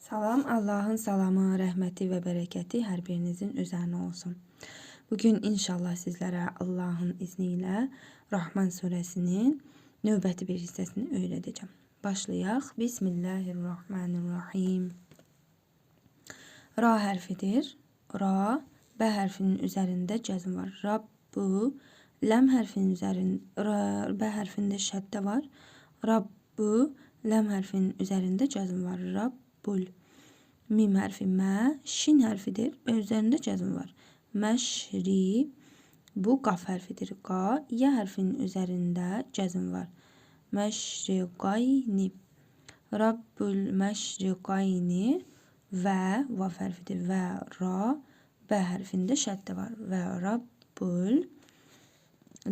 Salam, Allahın salamı, rəhməti və bərəkəti hər birinizin üzərinə olsun. Bugün inşallah sizlərə Allahın izni ilə Rahman surəsinin növbəti bir hissəsini öyrədəcəm. Başlayaq. Bismillahirrahmanirrahim. Ra hərfidir. Ra, B hərfinin üzərində cəzm var. Rabbu, ləm hərfinin üzərində, ra, B hərfində şəddə var. Rabbu, ləm hərfinin üzərində cəzm var. Rabbul. Mim hərfi mə, şin hərfidir və üzərində cəzm var. Məşri, bu qaf hərfidir. Qa, y hərfinin üzərində cəzm var. Məşriqayni. Rabbul məşriqayni və vav hərfidir. Və ra, B hərfində şəddə var. Və Rabbul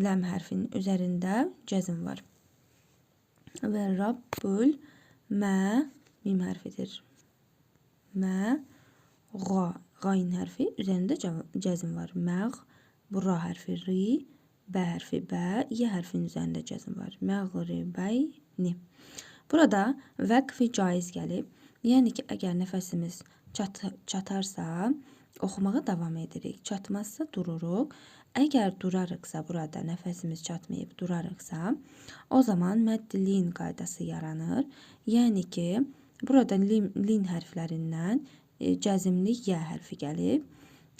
ləm hərfinin üzərində cəzm var. Və Rabbul mə, mim hərfidir. Mə, ğa, qayn hərfi üzərində cəzm var. Məğ, bu ra hərfi ri, B hərfi bə, y hərfinin üzərində cəzm var. Məğribəyni. Burada vəqfi caiz gəlib. Yəni ki, əgər nəfəsimiz çatarsa, oxumağa davam edirik. Çatmazsa dururuq. Əgər durarıqsa, burada nəfəsimiz çatmayıb durarıqsa, o zaman mədd-lin qaydası yaranır. Yəni ki, burada lin hərflərindən cəzmli y hərfi gəlib.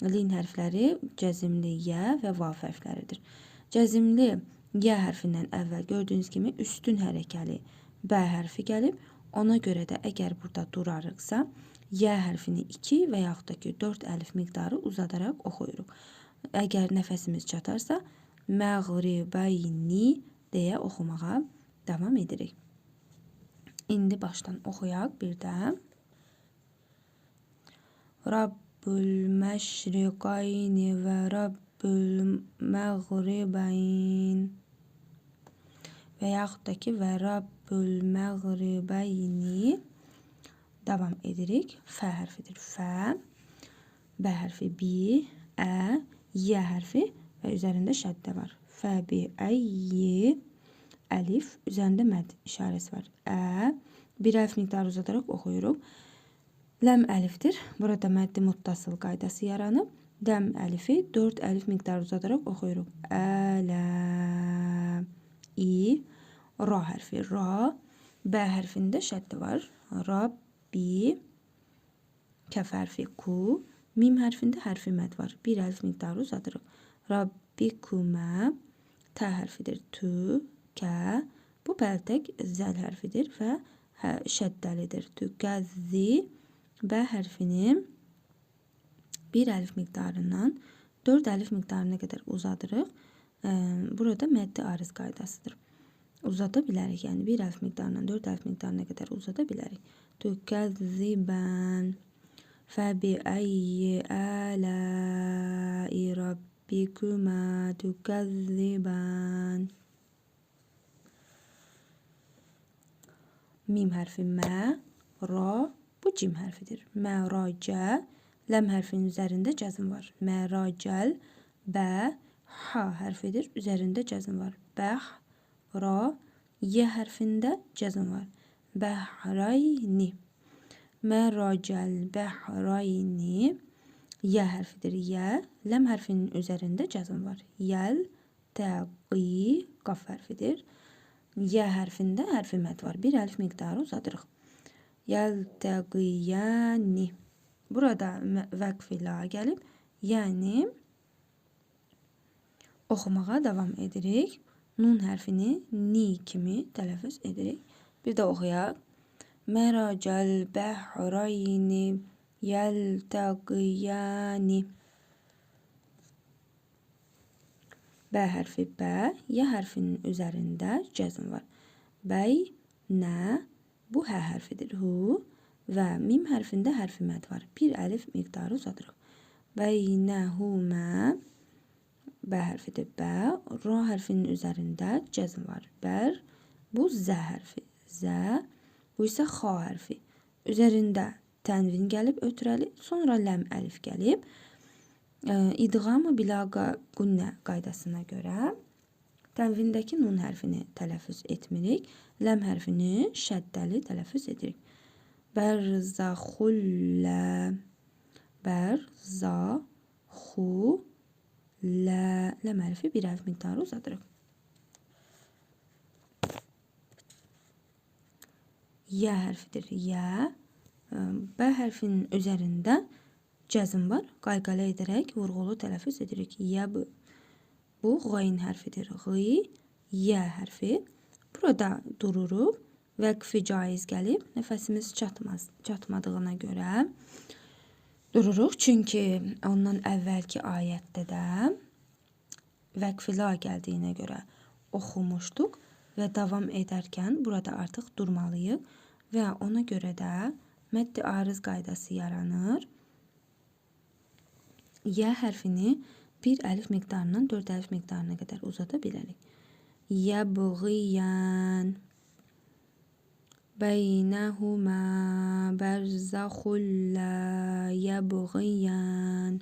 Lin hərfləri cəzmli y və vav hərfləridir. Cəzmli y hərfindən əvvəl gördüyünüz kimi üstün hərəkəli b hərfi gəlib. Ona görə də əgər burada durarıqsa, y hərfini 2 və yaxud da ki 4 əlif miqdarı uzadaraq oxuyuruq. Əgər nəfəsimiz çatarsa, məğribəyni deyə oxumağa davam edirik. İndi başdan oxuyaq bir də. Rabbul məşriqayni və Rabbul məğribəyn və yaxud da ki və Rabbul məğribəyni davam edirik. F hərfidir. F, B hərfi B, Ə, Y hərfi və üzərində şəddə var. F, B, Ə, Y, əlif, üzərində məd işarəsi var. Ə, bir əlif miqdarı uzadaraq oxuyuruq. Ləm əlifdir. Burada məddi muttasıl qaydası yaranıb. Dəm əlifi 4 əlif miqdarı uzadaraq oxuyuruq. Ə, Lə, İ, Ra hərfi. Ra, B hərfində şəddə var. Ra, B, Kəf hərfi Q, mim hərfində hərfi məd var. Bir əlif miqdarı uzadırıq. Rabbikümə, T hərfidir. Tü, K, bu pəltək zəl hərfidir və şəddəlidir. Tükəzzi, B hərfini bir əlif miqdarından 4 əlif miqdarına qədər uzadırıq. Burada məddi arız qaydasıdır. Uzada bilərik. Yəni bir əlif miqdarından 4 əlif miqdarına qədər uzada bilərik. Tükəzzibən fəbiəyyi ələi rabbikümə tükəzzibən. Mim hərfi mə, ra, bu cim hərfidir. Məracə, ləm hərfinin üzərində cəzm var. Məracəl, bə, h hərfidir. Üzərində cəzm var. Bəh, ra, y hərfində cəzm var. Bəhrayni. Məracəl, bəhrayni. Y hərfidir. Y, ləm hərfinin üzərində cəzm var. Yəl, təqi, qaf hərfidir. Y hərfində hərfi məd var. Bir əlif miqdarı uzadırıq. Yəltəqiyəni. Burada vəqfi la gəlib. Yəni oxumağa davam edirik. Nun hərfini ni kimi tələffüz edirik. Bir də oxuyaq. Məracəl bəhrayni yəltəqiyəni. B hərfi B, Y hərfinin üzərində cəzm var. Bəy, nə, bu H hərfidir. Hu və mim hərfində hərfi məd var. Bir əlif miqdarı uzadırıq. Beynəhumə, B hərfidir. B, ra hərfinin üzərində cəzm var. Bər, bu Z hərfi. Z, bu isə X hərfi. Üzərində tənvin gəlib ötürəli, sonra ləm əlif gəlib. İdğam-ı bila qünnə qaydasına görə tənvindəki nun hərfini tələffüz etmirik. Ləm hərfini şəddəli tələffüz edirik. Bərzəxullə. Bərzəxulə. Ləm hərfi bir əlif miqdarı uzadırıq. Yə hərfidir. Yə. B hərfinin üzərində cəzm var. Qalqala edərək vurğulu tələffüz edirik. Yə bu. Bu qayn hərfidir. Q, Y hərfi. Burada dururuq. Vəqfi caiz gəlib. Nəfəsimiz çatmadığına görə dururuq. Çünki ondan əvvəlki ayətdə də vəqfi la gəldiyinə görə oxumuşduq və davam edərkən burada artıq durmalıyıq və ona görə də məddi arız qaydası yaranır. Y hərfini bir əlif miqdarından 4 əlif miqdarına qədər uzada bilərik. Yəbğiyən beynəhumə bərzəxul lə yəbğiyən.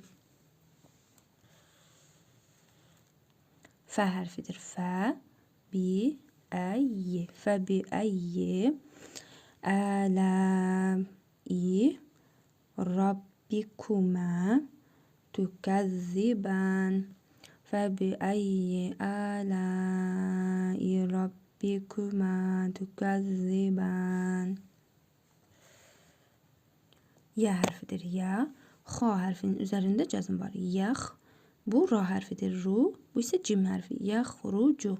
Fə hərfidir. Fə, bi, ə, y. Fə, bi, ə, y. Ələ, i, rabbikümə tükəzzibən. Fə, bi, ə, y, ələ, i, rabbikümə tükəzzibən. Y hərfidir. Y. X hərfinin üzərində cəzm var. Yəx. Bu ra hərfidir. Ru. Bu isə cim hərfi. Yəxrucu.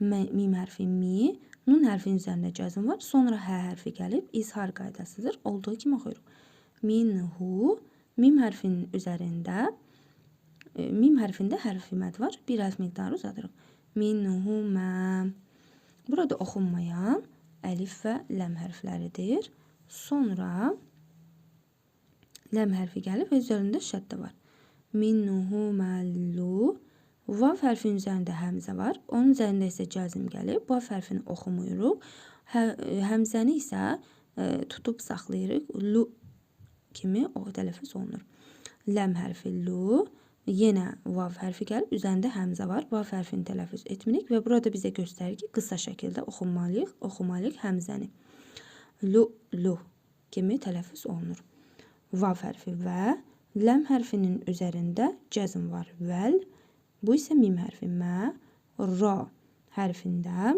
Mim hərfi mi. Nun hərfinin üzərində cəzm var. Sonra hə hərfi gəlib. İzhar qaydasıdır. Olduğu kimi oxuyuruq. Minhu. Mim hərfinin üzərində mim hərfində hərfi məd var. Bir hərf miqdarı uzadırıq. Minhumə. Burada oxunmayan əlif və ləm hərfləridir. Sonra ləm hərfi gəlib və üzərində şəddə var. Minhuməlu. Vav hərfinin üzərində həmzə var. Onun üzərində isə cəzm gəlib. Vav hərfini oxumuyuruq. Həmzəni isə tutub saxlayırıq. Lu kimi o tələffüz olunur. Ləm hərfi lu. Yenə vav hərfi gəlib. Üzərində həmzə var. Vav hərfini tələffüz etmirik və burada bizə göstərir ki, qısa şəkildə oxumalıyıq həmzəni. Lu, lu kimi tələffüz olunur. Vav hərfi və ləm hərfinin üzərində cəzm var. Vəl. Bu isə mim hərfi mə, ra hərfində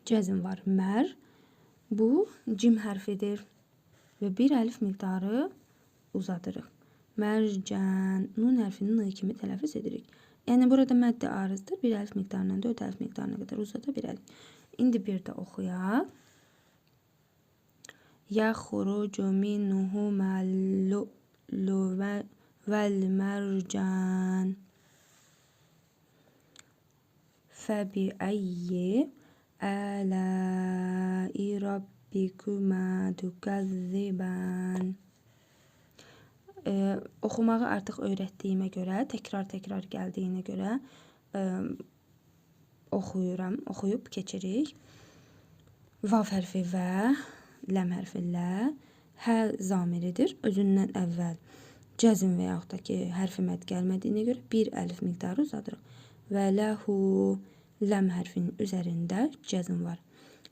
cəzm var. Mər. Bu cim hərfidir və bir əlif miqdarı uzadırıq. Mərcən. Nun hərfini n kimi tələffüz edirik. Yəni burada məddi arızdır. Bir əlif miqdarından 4 əlif miqdarına qədər uzada bilərik. İndi bir də oxuyaq. Yəxrucu minhuməl-lu'lu vəl-mərcan. Fəbiəyyi ələi rabbikümə tükəzzibən. Oxumağı artıq öyrətdiyimə görə, təkrar-təkrar gəldiyinə görə oxuyuram, oxuyub keçirik. Vav hərfi və, ləm hərfi lə, hə zamiridir. Özündən əvvəl cəzm və yaxud da ki, hərfi məd gəlmədiyinə görə bir əlif miqdarı uzadırıq. Və ləhu, ləm hərfinin üzərində cəzm var.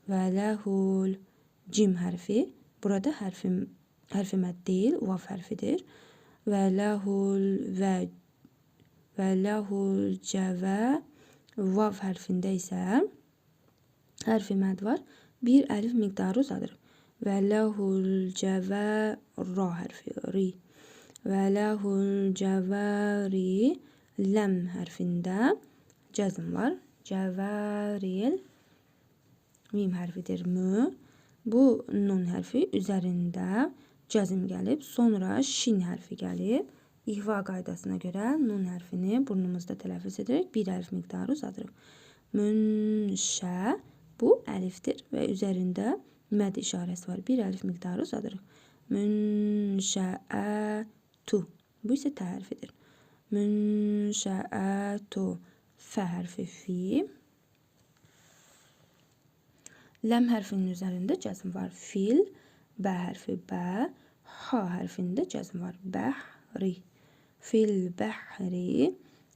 Və ləhul, cim hərfi, burada hərfi məd deyil, vav hərfidir. Və ləhul və ləhul cəvə, vav hərfində isə hərfi məd var. Bir əlif miqdarı uzadırıq. Və ləhul cəvə, ra hərfi, ri. Və ləhul cəvəri, ləm hərfində cəzm var. Cəvəril, mim hərfidir, mü. Bu nun hərfi üzərində cəzm gəlib, sonra şin hərfi gəlib. İhva qaydasına görə nun hərfini burnumuzda tələffüz edərək bir əlif miqdarı uzadırıq. Münşə, bu əlifdir və üzərində məd işarəsi var. Bir əlif miqdarı uzadırıq. Münşəətu, bu isə tə hərfidir. Münşəətu, fə hərfi fi. Ləm hərfinin üzərində cəzm var. Fil, bə hərfi bə, ha hərfində cəzm var. Bəhri, fil bəhri.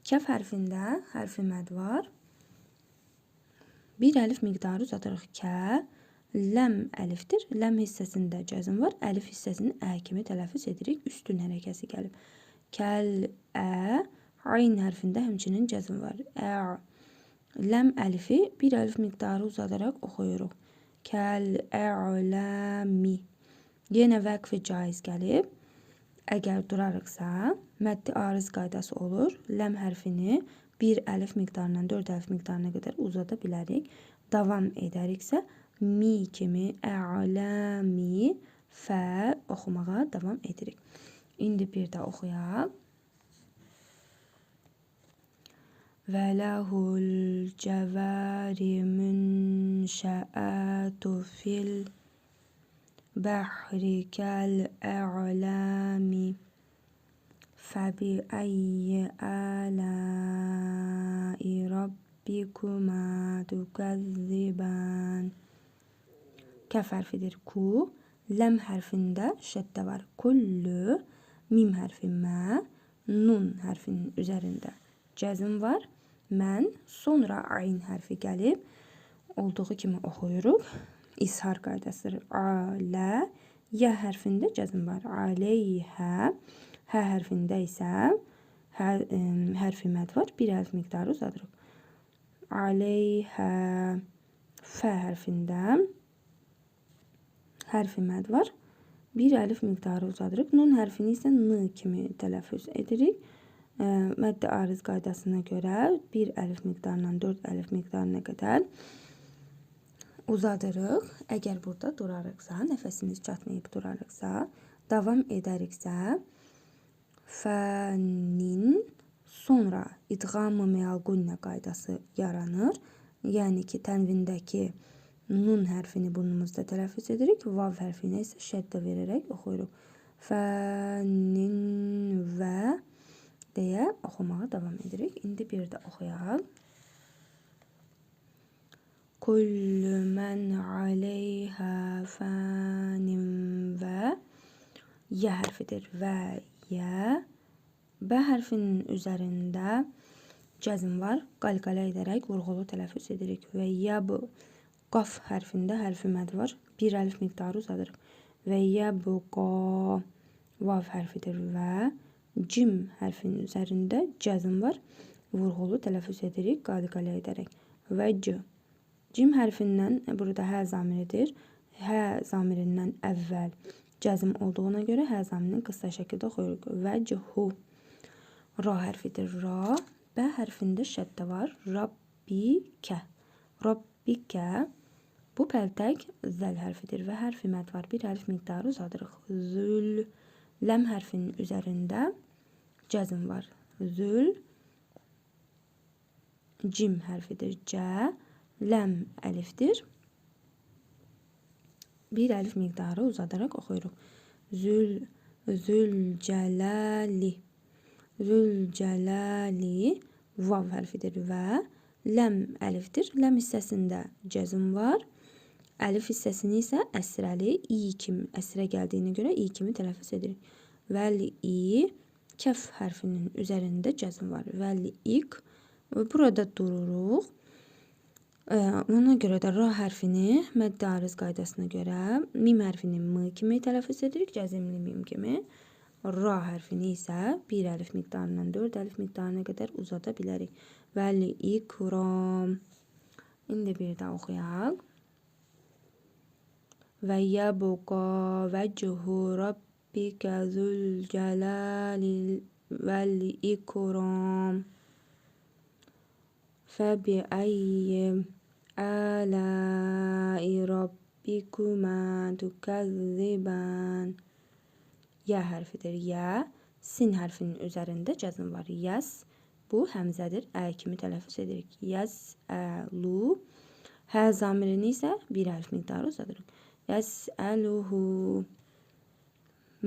Kəf hərfində hərfi məd var. Bir əlif miqdarı uzadırıq. Kə, Ləm əlifdir. Ləm hissəsində cəzm var. Əlif hissəsini ə kimi tələffüz edirik. Üstün hərəkəsi gəlib. Kəl, ə, ayn hərfində həmçinin cəzm var. Ə, ləm əlifi bir əlif miqdarı uzadaraq oxuyuruq. Kəl, ə'ləmi. Yenə vəqfi caiz gəlib. Əgər durarıqsa, məddi arız qaydası olur. Ləm hərfini bir əlif miqdarından 4 əlif miqdarına qədər uzada bilərik. Davam edəriksə, mi kimi ə'ləmi fə oxumağa davam edirik. İndi bir də oxuyaq. Və ləhul cəvəri münşəətu fil bəhri kəl ə'ləmi fəbi əyyi ələi rabbikuma tükəzziban. Kəf hərfidir. Ku. Ləm hərfində şəddə var. Kullü. Mim hərfi mə. Nun hərfinin üzərində cəzm var. Mən. Sonra ayn hərfi gəlib. Olduğu kimi oxuyuruq. İshar qaydasıdır. A, lə. Y hərfində cəzm var. Aleyhə. Hə hərfində isə hə, hərfi məd var. Bir hərf miqdarı uzadırıq. Aleyhə. Fə hərfində hərfi məd var. Bir əlif miqdarı uzadırıq. Nun hərfini isə n kimi tələffüz edirik. Məddi arız qaydasına görə bir əlif miqdarından 4 əlif miqdarına qədər uzadırıq. Əgər burada durarıqsa, nəfəsimiz çatmayıb durarıqsa, davam edəriksə, fənin sonra idğam-ı mealqunnə qaydası yaranır. Yəni ki, tənvindəki nun hərfini burnumuzda tələffüz edirik. Vav hərfinə isə şəddə verərək oxuyuruq. Fənin və deyə oxumağa davam edirik. İndi bir də oxuyaq. Kullu mən aleyhə fənin və Y hərfidir. Və Y. B hərfinin üzərində cəzm var. Qalqalə edərək vurğulu tələffüz edirik. Və Y bu qaf hərfində hərfi məd var. Bir əlif miqdarı uzadırıq. Və yə bu qa vav hərfidir və cim hərfinin üzərində cəzm var. Vurğulu tələffüz edirik, qalqalə edərək. Və c. Cim hərfindən burada hə zamiridir. Hə zamirindən əvvəl cəzm olduğuna görə hə zamirini qısa şəkildə oxuyuruq. Və c hu. Ra hərfidir. Ra. B hərfində şəddə var. Rabbikə. Rabbikə. Bu pəltək zəl hərfidir və hərfi məd var. Bir hərf miqdarı uzadırıq. Zül. Ləm hərfinin üzərində cəzm var. Zül. Cim hərfidir. C. Ləm əlifdir. Bir əlif miqdarı uzadaraq oxuyuruq. Zül. Zül cələli. Zül cələli. Vav hərfidir və ləm əlifdir. Ləm hissəsində cəzm var. Əlif hissəsini isə əsrəli i kimi əsrə gəldiyinə görə i kimi tələffüz edirik. Vəl i kəf hərfinin üzərində cəzm var. Vəl ik. Burada dururuq. Ona görə də ra hərfini məddi arız qaydasına görə mim hərfini m kimi tələffüz edirik, cəzmli mim kimi. Ra hərfini isə bir əlif miqdarından 4 əlif miqdarına qədər uzada bilərik. Vəl ikram. İndi bir daha oxuyaq. Və yəbqa vəchu rabbikə zül cəlali vəl ikram. Fəbi əyyi ələi rabbikuma tükəzziban. Y hərfidir. Y. Sin hərfinin üzərində cəzm var. Yəs. Bu həmzədir. Ə kimi tələffüz edirik. Yəs, ə, lu. Hə zamirini isə bir hərf miqdarı uzadırıq. Yəs-əluhu.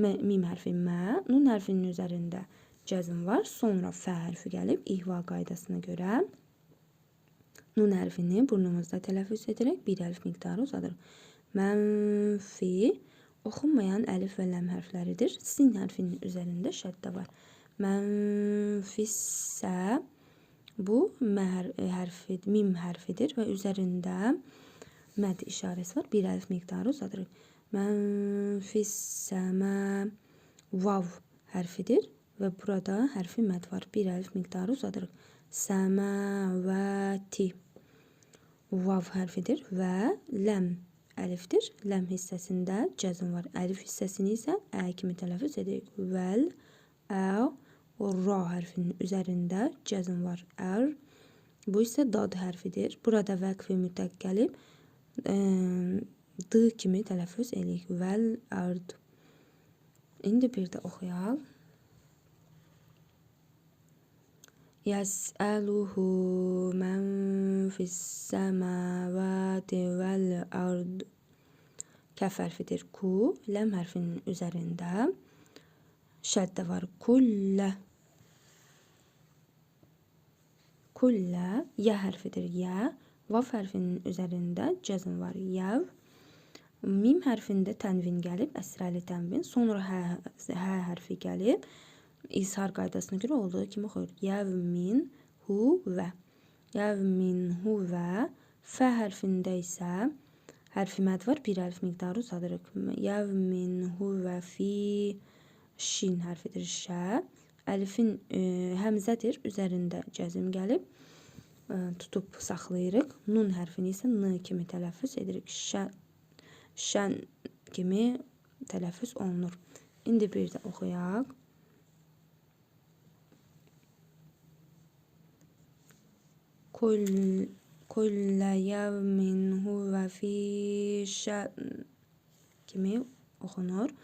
Mim hərfi mə. Nun hərfinin üzərində cəzm var. Sonra fə hərfi gəlib ihva qaydasına görə nun hərfini burnumuzda tələffüz edərək bir hərf miqdarı uzadırıq. Mənfi oxunmayan əlif və ləm hərfləridir. Sin hərfinin üzərində şəddə var. Mənfissə bu mə hərfi, mim hərfidir və üzərində Məd işarəsi var. Bir əlif miqdarı uzadırıq. Mən fis-səmə. Vav hərfidir və burada hərfi məd var. Bir əlif miqdarı uzadırıq. Səməvəti. Vav hərfidir və ləm əlifdir. Ləm hissəsində cəzm var. Əlif hissəsini isə ə kimi tələffüz edirik. Vəl, ə, ra hərfinin üzərində cəzm var. Ər. Bu isə dad hərfidir. Burada vəqfi mütləq gəlib. D kimi tələffüz edirik. Vəl, ərd. İndi bir də oxuyaq. Yəsəluhu mən fis-səmavati vəl-ərd. Kəf hərfidir. Ku, ləm hərfinin üzərində şəddə var. Kullə. Kullə, yə hərfidir. Yə. Vav hərfinin üzərində cəzm var. Yəv. Mim hərfində tənvin gəlib, əsrəli tənvin. Sonra hə, hə hərfi gəlib. İzhar qaydasına görə olduğu kimi oxuyur. Yəvmin huvə. Yəvmin huvə. Fə hərfində isə hərfi məd var. Bir əlif miqdarı uzadırıq. Yəvmin huvə fi. Şin hərfidir. Şə. Əlifin həmzədir. Üzərində cəzm gəlib. Tutub saxlayırıq. Nun hərfini isə n kimi tələffüz edirik. Şə, şən kimi tələffüz olunur. İndi bir də oxuyaq. Kullə yevmin huvə fi şən kimi oxunur.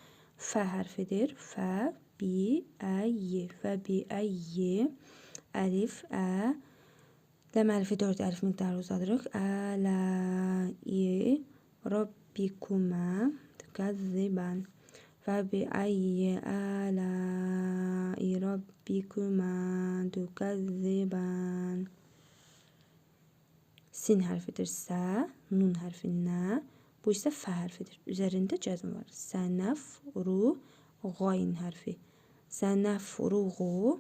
Fə hərfidir. Fə, bi, ə, y. Fə, bi, ə, y. Əlif, ə. Ləm əlifi 4 əlif miqdarı uzadırıq. Ə, lə, i. Rabbikuma tükəzzibən. Fə, bi, əyyi, ələ, i, rabbikuma tükəzzibən. Sin hərfidir sə, nun hərfi nə, bu isə fə hərfidir. Üzərində cəzm var. Sənəfru, qayn hərfi. Sənəfruğu,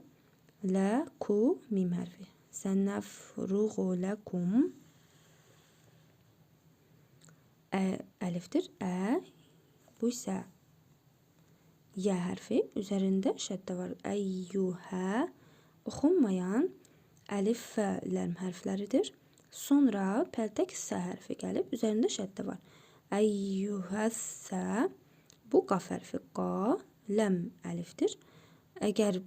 ləku, mim hərfi. Sənəfruğu ləkum. Ə, əlifdir. Ə, bu isə yə hərfi. Üzərində şəddə var. Əyyuhə, oxunmayan əlif, fə, ləm hərfləridir. Sonra pəltək sə hərfi gəlib, üzərində şəddə var. Əyyuhəssə, bu qaf hərfi, qa, ləm əlifdir. Əgər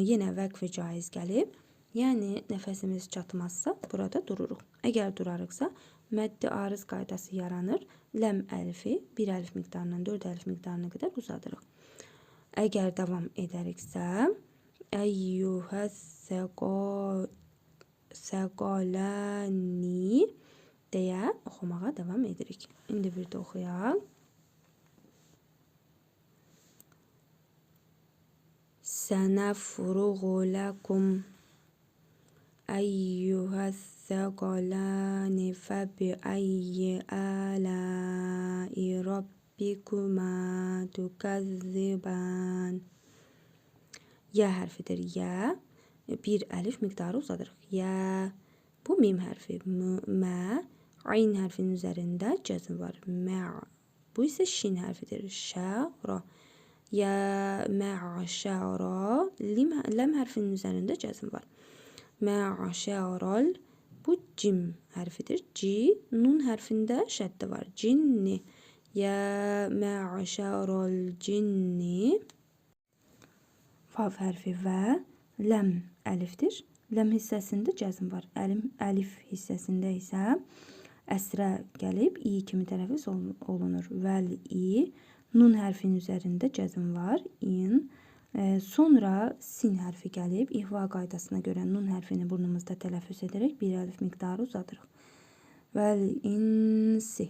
yenə vəqfi caiz gəlib, yəni nəfəsimiz çatmazsa burada dururuq. Əgər durarıqsa, məddi arız qaydası yaranır. Ləm əlifi bir əlif miqdarından 4 əlif miqdarına qədər uzadırıq. Əgər davam edəriksə, əyyuhəssə səqaləni deyə oxumağa davam edirik. İndi bir də oxuyaq. Sənəfruğu ləkum əyyuhəs-səqalani fəbiəyyi ələi rabbikuma tükəzziban. Yə hərfidir. Yə. Bir əlif miqdarı uzadırıq. Yə. Bu mim hərfi. M, mə. Ayn hərfinin üzərində cəzm var. Mə. Bu isə şin hərfidir. Şə, ra. Yə, mə, şə, ra. Ləm hərfinin üzərində cəzm var. Mə, şə, ral. Bu cim hərfidir. C, nun hərfində şəddə var. Cinni. Yə, mə, şə, ral, cinni. Vav hərfi və ləm əlifdir. Ləm hissəsində cəzm var. Əlif hissəsində isə əsrə gəlib i kimi tələffüz olunur. Vəl i. Nun hərfinin üzərində cəzm var. İn. Sonra sin hərfi gəlib. İhva qaydasına görə nun hərfini burnumuzda tələffüz edərək bir əlif miqdarı uzadırıq. Vəl insi.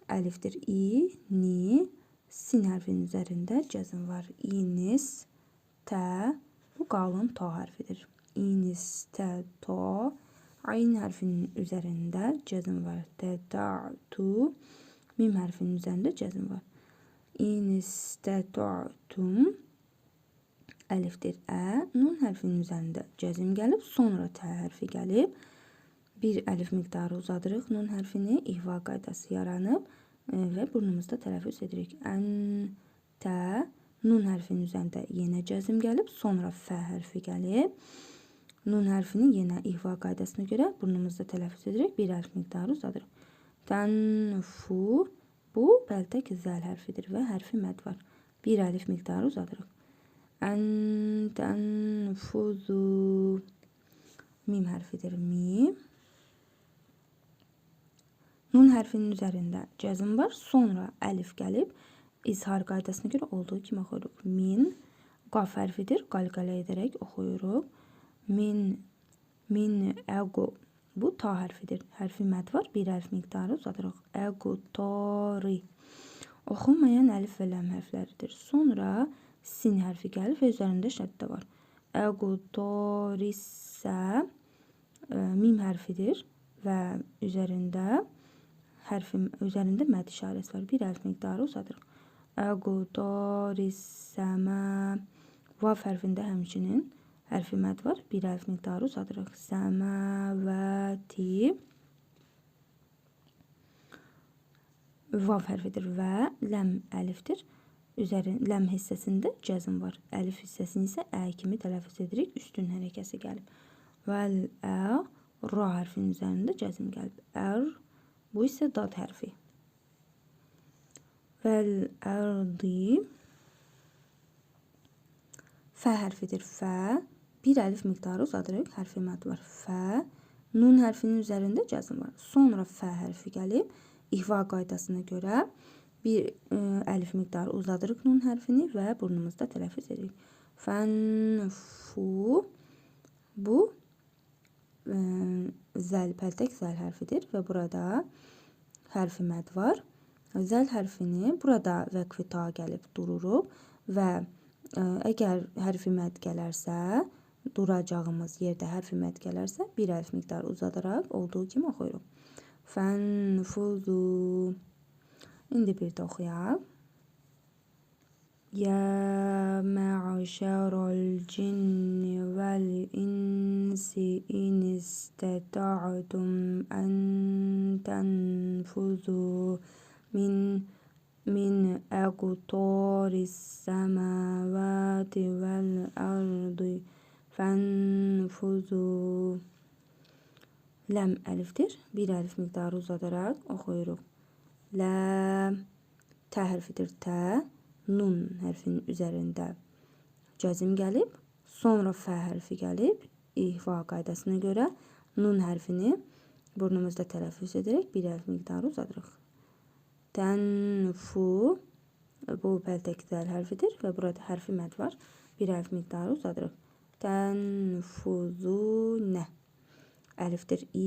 Əlifdir. İ, ni. Sin hərfinin üzərində cəzm var. İnis, tə. Bu qalın to hərfidir. İnis, tə, to. Ayn hərfinin üzərində cəzm var. Tə, ta, tu. Mim hərfinin üzərində cəzm var. İnistəta'tum. Əlifdir. Ə. Nun hərfinin üzərində cəzm gəlib. Sonra tə hərfi gəlib. Bir əlif miqdarı uzadırıq nun hərfini, ihva qaydası yaranıb və burnumuzda tələffüz edirik. Ən, tə, nun hərfinin üzərində yenə cəzm gəlib, sonra fə hərfi gəlib. Nun hərfini yenə ihva qaydasına görə burnumuzda tələffüz edirik, bir əlif miqdarı uzadırıq. Tənfu, bu bəltək zəl hərfidir və hərfi məd var. Bir əlif miqdarı uzadırıq. Ən, tənfuzu, mim hərfidir, mim. Nun hərfinin üzərində cəzm var, sonra əlif gəlib. İzhar qaydasına görə olduğu kimi oxuyuruq. Min, qaf hərfidir, qalqalə edərək oxuyuruq. Min, min, əqu, bu ta hərfidir. Hərfi məd var, bir əlif miqdarı uzadırıq. Əqu, tori. Oxunmayan əlif və ləm hərfləridir. Sonra sin hərfi gəlir və üzərində şəddə var. Əqu, torissə mim hərfidir və üzərində üzərində məd işarəsi var. Bir əlif miqdarı uzadırıq. Əqudorissəmə. Vav hərfində həmçinin hərfi məd var. Bir əlif miqdarı uzadırıq. Səməvəti. Vav hərfidir və ləm əlifdir. Ləm hissəsində cəzm var. Əlif hissəsini isə ə kimi tələffüz edirik. Üstün hərəkəsi gəlib. Vəl ə, ra hərfinin üzərində cəzm gəlib. Ər, bu isə dad hərfi. Vəl ərdi. Fə hərfidir. Fə. Bir əlif miqdarı uzadırıq. Hərfi məd var. Fə. Nun hərfinin üzərində cəzm var. Sonra fə hərfi gəlib. İhva qaydasına görə bir əlif miqdarı uzadırıq nun hərfini və burnumuzda tələffüz edirik. Fən, fu. Bu zəl, pəltək zəl hərfidir və burada hərfi məd var. Zəl hərfini burada vəqfi ta gəlib dururuq və əgər hərfi məd gələrsə, duracağımız yerdə hərfi məd gələrsə, bir əlif miqdarı uzadaraq olduğu kimi oxuyuruq. Fənfuzu. İndi bir də oxuyaq. Ya mə'şərəl cinni vəl insi in istəta'tum ən tənfuzu min əqtoris səmavati vəl ərdi fənfuzu. Ləm əlifdir. Bir əlif miqdarı uzadaraq oxuyuruq. Ləm, tə hərfidir. Tə, nun hərfinin üzərində cəzm gəlib, sonra fə hərfi gəlib. İhva qaydasına görə nun hərfini burnumuzda tələffüz edərək bir əlif miqdarı uzadırıq. Tənfu, bu pəltək zəl hərfidir və burada hərfi məd var. Bir əlif miqdarı uzadırıq. Tənfuzunə. Əlifdir i,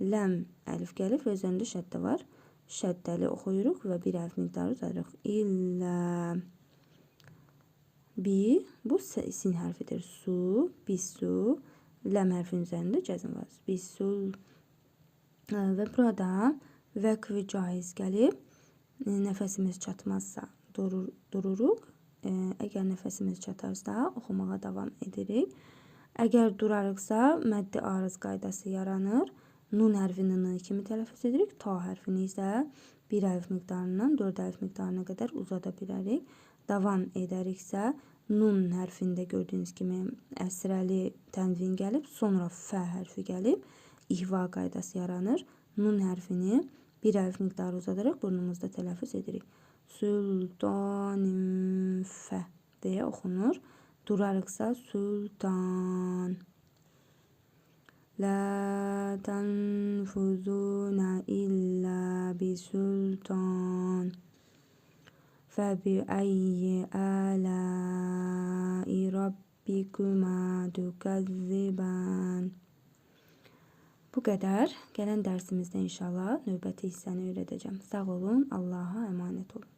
ləm əlif gəlib və üzərində şəddə var. Şəddəli oxuyuruq və bir əlif miqdarı uzadırıq. İllə bi, bu sin hərfidir. Su, bisu, ləm hərfinin üzərində cəzm var. Bisul və burada vəqfi caiz gəlib. Nəfəsimiz çatmazsa dururuq. Əgər nəfəsimiz çatarsa oxumağa davam edirik. Əgər durarıqsa məddi arız qaydası yaranır. Nun hərfini n kimi tələffüz edirik. Ta hərfini isə bir əlif miqdarından 4 əlif miqdarına qədər uzada bilərik. Davam edəriksə nun hərfində gördüyünüz kimi əsrəli tənvin gəlib, sonra fə hərfi gəlib, ihva qaydası yaranır. Nun hərfini bir əlif miqdarı uzadaraq burnumuzda tələffüz edirik. Sultanin fə deyə oxunur. Durarıqsa sultan. La tənfuzuna illə bisultan. Fəbiəyyi əlai rabbikuma tükəzziban. Bu qədər. Gələn dərsimizdə inşallah növbəti hissəni öyrədəcəm. Sağ olun, Allaha əmanət olun.